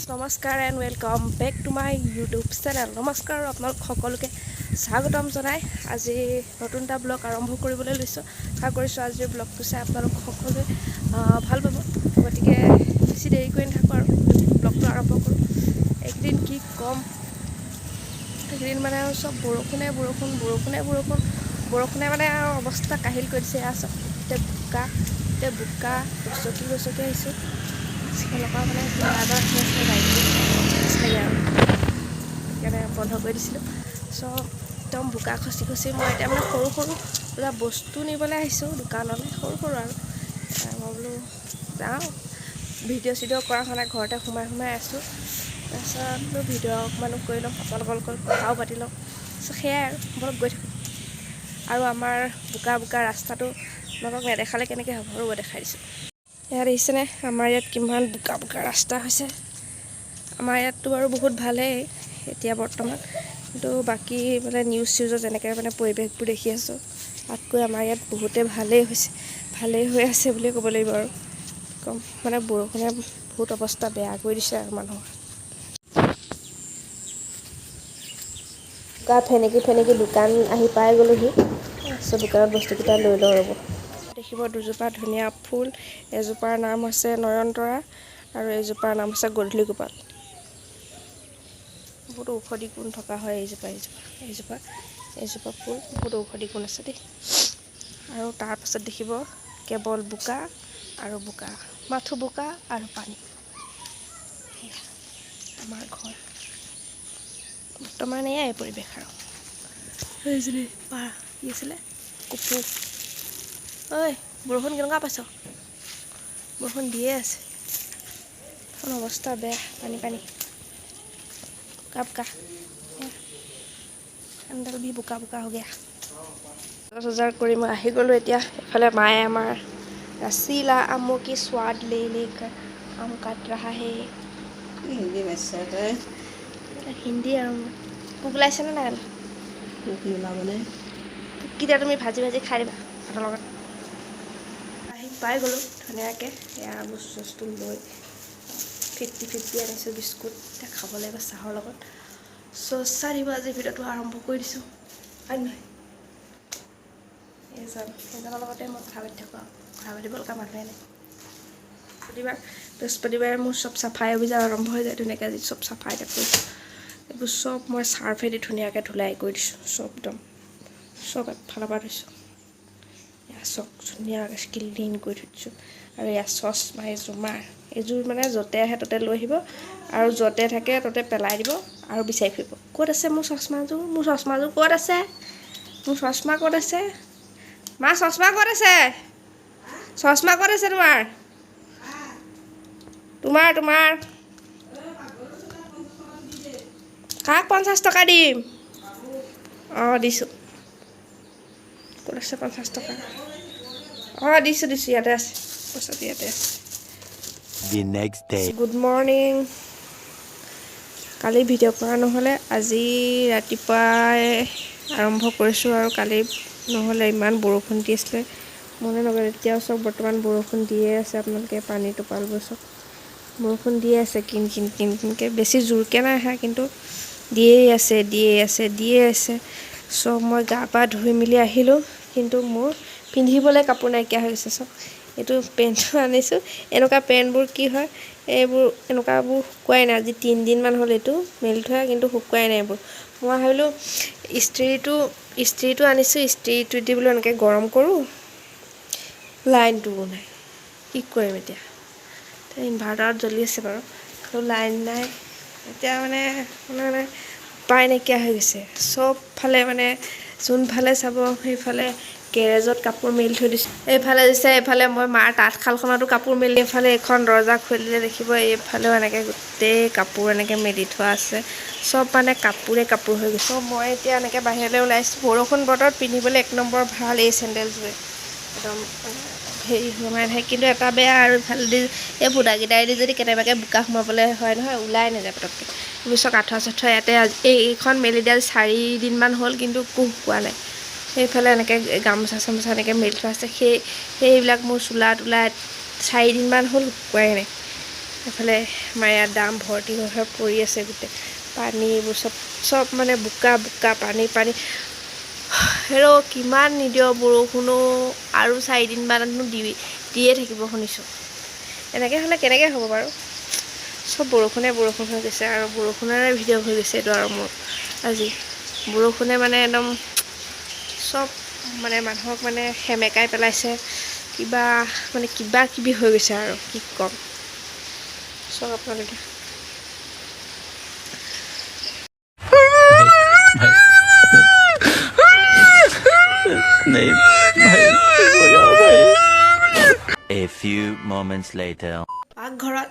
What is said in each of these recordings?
নমস্কাৰ and welcome back to my YouTube channel. নমস্কাৰ, আপোনালোক সকলোকে স্বাগতম জনাই আজি নতুন এটা ব্লগ আৰম্ভ কৰিবলৈ লৈছোঁ। আশা কৰিছোঁ আজিৰ ব্লগটো চাই আপোনালোক সকলোৱে ভাল পাব। গতিকে বেছি দেৰি কৰি নাথাকোঁ আৰু ব্লগটো আৰম্ভ কৰোঁ। এইকেইদিন কি ক'ম, এইকেইদিন মানে আৰু চব বৰষুণে বৰষুণ, বৰষুণে বৰষুণ। বৰষুণে মানে আৰু অৱস্থা কাহিল কৰি দিছে। এয়া চব গোটেই বোকা, গোটেই বোকা গছকি গছকি আহিছোঁ। সিফালৰ পৰা মানে কোনোবা এজন আহি আছিলে বাইক চাগে আৰু সেইকাৰণে বন্ধ কৰি দিছিলোঁ। চ' একদম বোকা খচি খচি মই এতিয়া মানে সৰু সৰু কিবা বস্তু নিবলৈ আহিছোঁ দোকানলৈ, সৰু সৰু আৰু। মই বোলো যাওঁ, ভিডিঅ' চিডিঅ' কৰা হোৱা নাই, ঘৰতে সোমাই সোমাই আছোঁ। তাৰপিছত বোলো ভিডিঅ' অকণমানো কৰি লওঁ, আপোনালোকৰ লগত কথাও পাতি লওঁ। চ' সেয়াই আৰু, ব'লক গৈ থাকোঁ। আৰু আমাৰ বোকা বোকা ৰাস্তাটো আপোনালোকক নেদেখালে কেনেকৈ হ'ব? ৰ'ব, দেখাই দিছোঁ। ইয়াত দেখিছেনে, আমাৰ ইয়াত কিমান বোকা বোকা ৰাস্তা হৈছে। আমাৰ ইয়াততো বাৰু বহুত ভালেই এতিয়া বৰ্তমান, কিন্তু বাকী মানে নিউজ চিউজত যেনেকৈ মানে পৰিৱেশবোৰ দেখি আছোঁ, তাতকৈ আমাৰ ইয়াত বহুতেই ভালেই হৈছে, ভালেই হৈ আছে বুলিয়ে ক'ব লাগিব। আৰু কম মানে বৰষুণে বহুত অৱস্থা বেয়া কৰি দিছে আৰু মানুহৰ। বোকা ফেনেকি ফেনেকি দোকান আহি পাই গ'লোহি। তাৰপিছত দোকানত বস্তুকেইটা লৈ লওঁ, ৰ'ব। দেখিব দুজোপা ধুনীয়া ফুল। এজোপাৰ নাম হৈছে নয়নতৰা আৰু এজোপাৰ নাম হৈছে গধূলি গোপাল। বহুত ঔষধি গুণ থকা হয় এইজোপা এইজোপা এইজোপা এইজোপা ফুল বহুত ঔষধি গুণ আছে দেই। আৰু তাৰপাছত দেখিব কেৱল বোকা আৰু বোকা, মাথো বোকা আৰু পানী। সেয়া আমাৰ ঘৰ বৰ্তমান, এয়াই পৰিৱেশ। আৰু সেইজনী পাৰ কি আছিলে কপৌ। ঐ, বৰষুণ কেনেকুৱা পাইছ? বৰষুণ দিয়ে আছে। এখন অৱস্থা বেয়া, পানী পানী, বোকা বোকা। চেণ্ডেল भी বোকা বোকা हो गया। বজাৰ চজাৰ কৰি মই আহি গ'লোঁ। এতিয়া এইফালে মায়ে আমাৰ रसीला आमों की स्वाद ले लेकर आम काट रहा है। হিন্দী মাৰিছে তই। হিন্দী আৰু পোক ওলাইছেনে নাই? পোক নোলাবনে? পোককেইটা তুমি ভাজি ভাজি খাই দিবা ভাতৰ লগত। আহি পাই গ'লোঁ ধুনীয়াকৈ। এয়া বস্তু চস্তু লৈ 50-50 আনিছোঁ বিস্কুট, এতিয়া খাব লাগিব চাহৰ লগত। চ' চাই দিব, আজি ভিডিঅ'টো আৰম্ভ কৰি দিছোঁ, হয় নহয়? এইজন, এইজনৰ লগতে মই কথা পাতি থাকোঁ আৰু কথা পাতিব লগা মানুহে নাই। বৃহস্পতিবাৰ, বৃহস্পতিবাৰে মোৰ চব চাফাই অভিযান আৰম্ভ হৈ যায় ধুনীয়াকৈ। আজি চব চাফাই এতিয়া কৰিছোঁ। এইবোৰ চব মই চাৰ্ফেদি ধুনীয়াকৈ ধুলাই কৰি দিছোঁ চব, একদম চব এফালৰ পৰা ধুইছোঁ। এয়া চব ধুনীয়াকৈ ক্লিন কৰি থৈ দিছোঁ। আৰু এয়া চশমা এইযোৰ মাৰ, এইযোৰ মানে য'তে আহে ত'তে লৈ আহিব আৰু য'তে থাকে ত'তে পেলাই দিব আৰু বিচাৰি ফুৰিব, ক'ত আছে মোৰ চশমাযোৰ, মোৰ চশমাযোৰ ক'ত আছে, মোৰ চশমা ক'ত আছে, মা চশমা ক'ত আছে, চশমা ক'ত আছে তোমাৰ, তোমাৰ তোমাৰ। কাক 50 টকা দিম? অঁ, দিছোঁ। ক'ত আছে 50 টকা? অঁ, দিছোঁ দিছোঁ, ইয়াতে আছে, পইচাটো ইয়াতে আছে। The next day. Good morning. Kali video' কৰা নহ'লে, আজি ৰাতিপুৱাই আৰম্ভ কৰিছোঁ। আৰু কালি নহ'লে, ইমান বৰষুণ দি আছিলে, মনে নগ'ল। এতিয়াও চব বৰ্তমান বৰষুণ দিয়ে আছে। আপোনালোকে পানী টোপালবোৰ চব, বৰষুণ দিয়ে আছে কিন কিন কিন কিনকৈ। বেছি জোৰকৈ নাই অহা, কিন্তু দিয়েই আছে, দিয়েই আছে, দিয়ে আছে। চব মই গা পা ধুই মেলি আহিলোঁ, কিন্তু মোৰ পিন্ধিবলৈ কাপোৰ নাইকিয়া হৈ গৈছে। চব এইটো পেণ্টটো আনিছোঁ। এনেকুৱা পেণ্টবোৰ কি হয়, এইবোৰ এনেকুৱাবোৰ শুকুৱাই নাই। আজি 3 দিনমান হ'ল এইটো মেলি থোৱা, কিন্তু শুকুৱাই নাই এইবোৰ। মই ভাবিলোঁ ইস্ত্ৰিটো আনিছোঁ, ইস্ত্ৰিটো দি বোলো এনেকৈ গৰম কৰোঁ। লাইনটোও নাই, কি কৰিম এতিয়া? ইনভাৰ্টাৰত জ্বলি আছে বাৰু, কিন্তু লাইন নাই এতিয়া। মানে উপায় নাইকিয়া হৈ গৈছে চবফালে। মানে যোনফালে চাব সেইফালে গেৰেজত কাপোৰ মেলি থৈ দিছোঁ, এইফালে দিছে, এইফালে মই মাৰ তাঁতশালখনতো কাপোৰ মেলি, এইফালে এইখন দৰ্জা খুলিলে দেখিব এইফালেও এনেকৈ গোটেই কাপোৰ এনেকৈ মেলি থোৱা আছে। চব মানে কাপোৰে কাপোৰ হৈ গৈছে। মই এতিয়া এনেকৈ বাহিৰলৈ ওলাইছোঁ। বৰষুণ বতৰত পিন্ধিবলৈ এক নম্বৰ ভাল এই চেণ্ডেলযোৰে, একদম হেৰি সোমাই নাথাকে। কিন্তু এটা বেয়া আৰু, ইফালেদি এই ফুটাকেইটাইদি যদি কেনেবাকৈ বোকা সোমাবলৈ হয় নহয়, ওলাই নাযায় পটককৈ। এইবোৰ চব আঁঠুৱা চাঠুৱা ইয়াতে। আজি এইখন মেলি দিয়া 4 দিনমান হ'ল, কিন্তু কোহ পোৱা নাই। সেইফালে এনেকৈ গামোচা চামোচা এনেকৈ মেলি থোৱা আছে। সেইবিলাক মোৰ চোলা তোলা 4 দিনমান হ'ল, শুকুৱাই নাই। এইফালে আমাৰ ইয়াত দাম ভৰ্তি হৈ হৈ পৰি আছে, গোটেই পানী এইবোৰ চব চব মানে বোকা বোকা, পানী পানী। হেৰ' কিমান নিদিয় বৰষুণো, আৰু 4 দিনমাননো দিয়ে থাকিব শুনিছোঁ। এনেকৈ হ'লে কেনেকৈ হ'ব বাৰু? চব বৰষুণে বৰষুণ হৈ গৈছে আৰু বৰষুণৰে ভিডিঅ' হৈ গৈছে এইটো। আৰু মোৰ আজি বৰষুণে মানে একদম চব মানে মানুহক মানে সেমেকাই পেলাইছে, কিবা মানে কিবা কিবি হৈ গৈছে আৰু কি ক'ম। চাওক আপোনালোকে। नहीं भाई, भाई। A few moments later. পাকঘৰত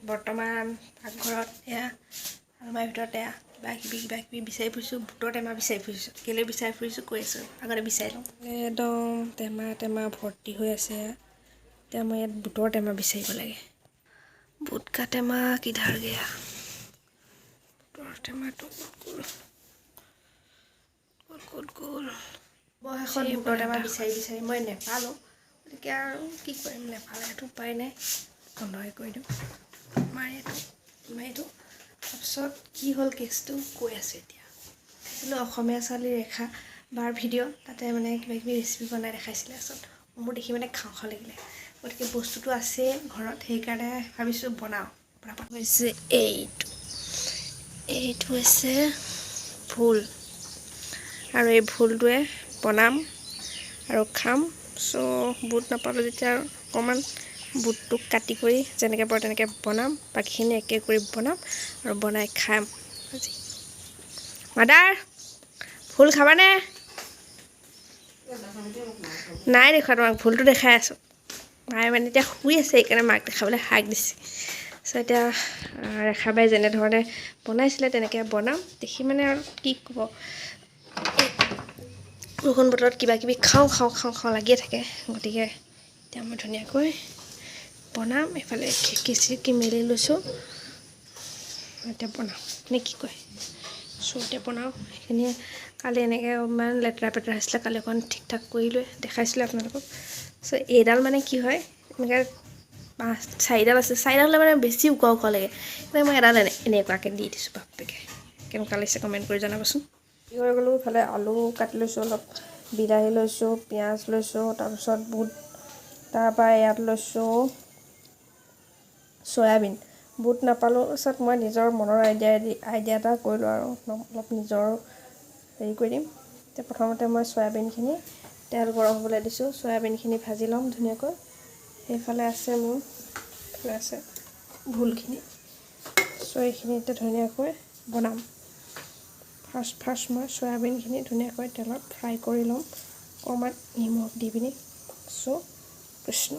বৰ্তমান পাকঘৰত এয়া আলমাৰীৰ ভিতৰত এয়া কিবা কিবি কিবা কিবি বিচাৰি ফুৰিছোঁ। বুটৰ টেমা বিচাৰি ফুৰিছোঁ। কেলৈ বিচাৰি ফুৰিছোঁ কৈ আছোঁ, আগতে বিচাৰি লওঁ। একদম টেমা টেমা ভৰ্তি হৈ আছে এয়া। এতিয়া মই ইয়াত বুটৰ টেমা বিচাৰিব লাগে। बुट का टेमा किधर गया? বুটৰ টেমাটো ক'ত গ'ল, ক'ত ক'ত গ'ল? অৱশেষত বুটৰ টেমা বিচাৰি বিচাৰি মই নেপালোঁ। গতিকে আৰু কি কৰিম, নেপালে সেইটো উপায় নাই, বন্ধই কৰি দিওঁ। মাৰি এইটো মাৰি এইটো। তাৰপিছত কি হ'ল কেছটো কৈ আছোঁ। এতিয়া চাইছিলোঁ অসমীয়া ছোৱালী ৰেখা বাৰ ভিডিঅ'। তাতে মানে কিবা কিবি ৰেচিপি বনাই দেখাইছিলে। তাৰপিছত মোৰ দেখি মানে খাওঁ খাওঁ লাগিলে। গতিকে বস্তুটো আছেই ঘৰত, সেইকাৰণে ভাবিছোঁ বনাওঁ। হৈছে এইটো, এইটো হৈছে ভোল আৰু এই ভোলটোৱে বনাম আৰু খাম। চ' বুট নাপালোঁ যেতিয়া আৰু অকণমান বুটটো কাটি কৰি যেনেকৈ পাৰোঁ তেনেকৈ বনাম, বাকীখিনি একে কৰি বনাম আৰু বনাই খাম আজি। মাদাৰ, ভোল খাবানে? নাই দেখুওৱা, তোমাক ভোলটো দেখাই আছোঁ। মায়ে মানে এতিয়া শুই আছে, সেইকাৰণে মাক দেখাবলৈ হাক দিছে। চ' এতিয়া ৰেখাবাই যেনেধৰণে বনাইছিলে তেনেকৈ বনাম। দেখি মানে আৰু কি ক'ব, বৰষুণ বতৰত কিবা কিবি খাওঁ খাওঁ খাওঁ খাওঁ লাগিয়ে থাকে। গতিকে এতিয়া মই ধুনীয়াকৈ বনাম। এইফালে খিৰিকী চিৰিকি মেলি লৈছোঁ। এতিয়া বনাওঁ নে কি কয়? চ' এতিয়া বনাওঁ। সেইখিনিয়ে কালি এনেকৈ ইমান লেতেৰা পেতেৰা হৈছিলে, কালি অকণ ঠিক ঠাক কৰি লৈ দেখাইছিলোঁ আপোনালোকক। চ' এইডাল মানে কি হয়, এনেকৈ পাঁচ চাৰিডাল আছে, চাৰিডাল হ'লে মানে বেছি উকা উকা লাগে। সেইকাৰণে মই এডাল এনেকুৱাকৈ দি দিছোঁ। বাপেকে কেনেকুৱা লাগিছে কমেণ্ট কৰি জনাবচোন। কি হৈ গ'লোঁ, ইফালে আলু কাটি লৈছোঁ, অলপ বিলাহী লৈছোঁ, পিঁয়াজ লৈছোঁ, তাৰপিছত বুট, তাৰপৰা ইয়াত লৈছোঁ চয়াবিন। বুট নাপালোঁ। তাৰপিছত মই নিজৰ মনৰ আইডিয়া দি আইডিয়া এটা কৰিলোঁ আৰু অলপ নিজৰ হেৰি কৰি দিম। এতিয়া প্ৰথমতে মই চয়াবিনখিনি তেল গৰম হ'বলৈ দিছোঁ। চয়াবিনখিনি ভাজি ল'ম ধুনীয়াকৈ। সেইফালে আছে মোৰ, এইফালে আছে ভোলখিনি। চ' এইখিনি এতিয়া ধুনীয়াকৈ বনাম। ফাৰ্ষ্ট ফাৰ্ষ্ট মই চয়াবিনখিনি ধুনীয়াকৈ তেলত ফ্ৰাই কৰি ল'ম, অকণমান নিমখ দি পিনি। চ' কৃষ্ণ,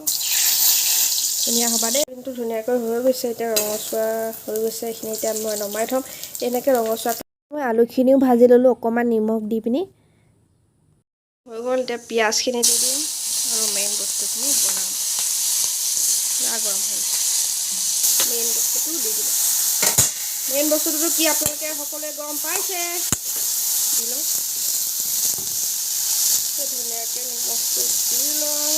ধুনীয়া হ'বা দেই। কিন্তু ধুনীয়াকৈ হৈ গৈছে, এতিয়া ৰঙচুৱা হৈ গৈছে। এইখিনি এতিয়া মই নমাই থ'ম। এনেকৈ ৰঙচুৱা মই আলুখিনিও ভাজি ল'লোঁ অকণমান নিমখ দি পিনি। হৈ গ'ল। এতিয়া পিঁয়াজখিনি দি দিম আৰু মেইন বস্তুখিনি বনাম। পূৰা গৰম হৈ গৈছে। মেইন বস্তুটো দি দিলোঁ। মেইন বস্তুটোতো কি আপোনালোকে সকলোৱে গম পাইছে। দি লওঁ ধুনীয়াকৈ, নিমখটো দি লওঁ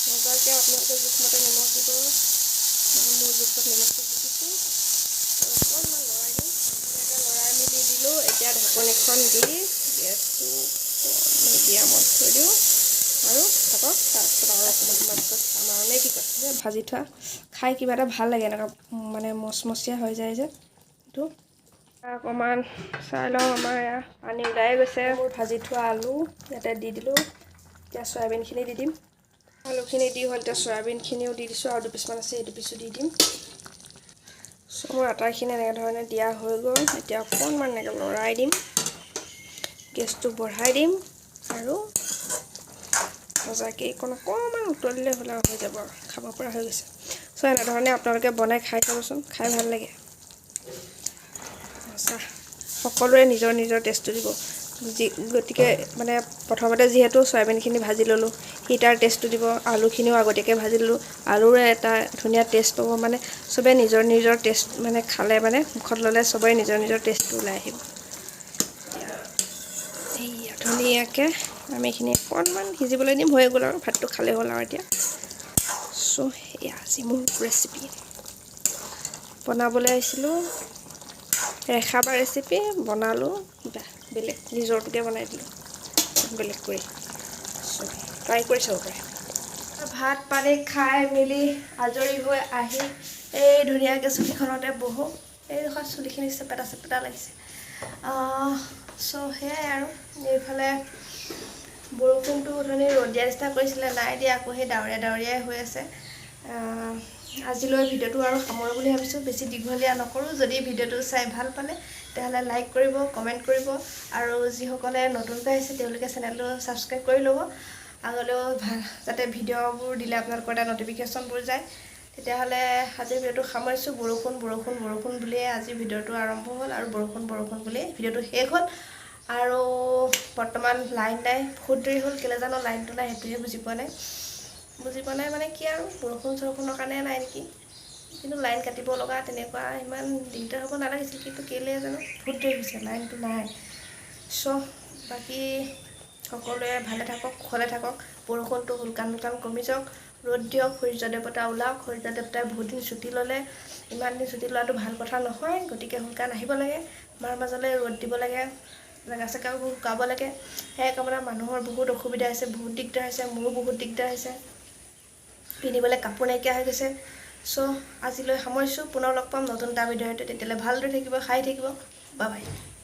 মজাকৈ। আপোনালোকে জোখমতে নিমখ দিব, মই মোৰ জোখত নিমখটো দি দিছোঁ আৰু অকণমান লৰাই দিম। ধুনীয়াকৈ লৰাই মেলি দিলোঁ। এতিয়া ঢাকনিখন দি গেছটো মিডিয়ামত থৈ দিওঁ আৰু থাকক। তাৰপিছত আৰু অকণমান সময় পিছত খাম আৰু, নে কি কয়? যে ভাজি থোৱা খাই কিবা এটা ভাল লাগে, এনেকুৱা মানে মচমচীয়া হৈ যায় যে এইটো। অকণমান চাই লওঁ, আমাৰ এয়া পানী ওলাই গৈছে। মোৰ ভাজি থোৱা আলু ইয়াতে দি দিলোঁ। এতিয়া চয়াবিনখিনি দি দিম। আলুখিনি দি হ'ল, এতিয়া চয়াবিনখিনিও দি দিছোঁ আৰু দুপিচমান আছে, এই দুপিচো দি দিম। চ' মোৰ আটাইখিনি এনেকৈ ধৰণে দিয়া হৈ গ'ল। এতিয়া অকণমান এনেকৈ লৰাই দিম, গেছটো বঢ়াই দিম আৰু মজাকৈ এইকণ অকণমান উতলিলে হ'ল আৰু হৈ যাব আৰু খাব পৰা হৈ গৈছে। চ' এনেধৰণে আপোনালোকে বনাই খাই চাবচোন, খাই ভাল লাগে সঁচা। সকলোৰে নিজৰ নিজৰ টেষ্টটো দিব যি। গতিকে মানে প্ৰথমতে যিহেতু চয়াবিনখিনি ভাজি ল'লোঁ, সি তাৰ টেষ্টটো দিব। আলুখিনিও আগতীয়াকৈ ভাজি ল'লোঁ, আলুৰে এটা ধুনীয়া টেষ্ট পাব। মানে চবেই নিজৰ নিজৰ টেষ্ট মানে খালে মানে মুখত ল'লে চবৰে নিজৰ নিজৰ টেষ্টটো ওলাই আহিব। এইয়া ধুনীয়াকৈ আমি এইখিনি অকণমান সিজিবলৈ দিম। হৈ গ'ল আৰু ভাতটো খালেই হ'ল আৰু এতিয়া। চ' চ' এয়া আজি মোৰ ৰেচিপি বনাবলৈ আহিছিলোঁ। ৰেখা বাৰ ৰেচিপি বনালোঁ, বেলেগ নিজৰটোকে বনাই দিলোঁ বেলেগ কৰি। চ' ট্ৰাই কৰি চাব পাৰে। ভাত পানী খাই মেলি আজৰি হৈ আহি এই ধুনীয়াকৈ চকীখনতে বহোঁ। এইডোখৰ চুলিখিনি চেপেটা চেপেটা লাগিছে। চ' সেয়াই আৰু এইফালে বৰষুণটো অথনি ৰ'দ দিয়া নিচিনা কৰিছিলে, নাই দিয়া, আকৌ সেই ডাৱৰীয়া ডাৱৰীয়াই হৈ আছে। আজিলৈ ভিডিঅ'টো আৰু সামৰোঁ বুলি ভাবিছোঁ, বেছি দীঘলীয়া নকৰোঁ। যদি ভিডিঅ'টো চাই ভাল পালে, তেতিয়াহ'লে লাইক কৰিব, কমেণ্ট কৰিব আৰু যিসকলে নতুনকৈ আহিছে, তেওঁলোকে চেনেলটো ছাবস্ক্ৰাইব কৰি ল'ব, আগলৈও ভাল যাতে ভিডিঅ'বোৰ দিলে আপোনালোকৰ এটা ন'টিফিকেশ্যনবোৰ যায়। তেতিয়াহ'লে আজিৰ ভিডিঅ'টো সামৰিছোঁ। বৰষুণ বৰষুণ বৰষুণ বুলিয়ে আজি ভিডিঅ'টো আৰম্ভ হ'ল আৰু বৰষুণ বৰষুণ বুলিয়ে ভিডিঅ'টো শেষ হ'ল। আৰু বৰ্তমান লাইন নাই, বহুত দেৰি হ'ল। কেলৈ জানো লাইনটো নাই, সেইটোহে বুজি পোৱা নাই। বুজি পোৱা নাই মানে কি আৰু, বৰষুণ চৰষুণৰ কাৰণে নাই নেকি? কিন্তু লাইন কাটিব লগা তেনেকুৱা ইমান দিগদাৰ হ'ব নালাগিছিল, কিন্তু কেলৈ জানো বহুত দেৰি হৈছে, লাইনটো নাই। চ' বাকী সকলোৱে ভালে থাকক, কুশলে থাকক। বৰষুণটো সোনকাল সোনকাল কমি যাওক, ৰ'দ দিয়ক, সূৰ্য দেৱতা ওলাওক। সূৰ্য দেৱতাই বহুত দিন ছুটি ল'লে। ইমান দিন ছুটি লোৱাটো ভাল কথা নহয়, গতিকে সোনকাল আহিব লাগে আমাৰ মাজলৈ, ৰ'দ দিব লাগে, জেগা চেগাবোৰ শুকাব লাগে। সেয়াই কামনা। মানুহৰ বহুত অসুবিধা হৈছে, বহুত দিগদাৰ হৈছে, মোৰো বহুত দিগদাৰ হৈছে, পিন্ধিবলৈ কাপোৰ নাইকিয়া হৈ গৈছে। চ' আজিলৈ সামৰিছোঁ। পুনৰ লগ পাম নতুন এটা ভিডিঅ'তে। তেতিয়াহ'লে ভালদৰে থাকিব, খাই থাকিব। Bye bye.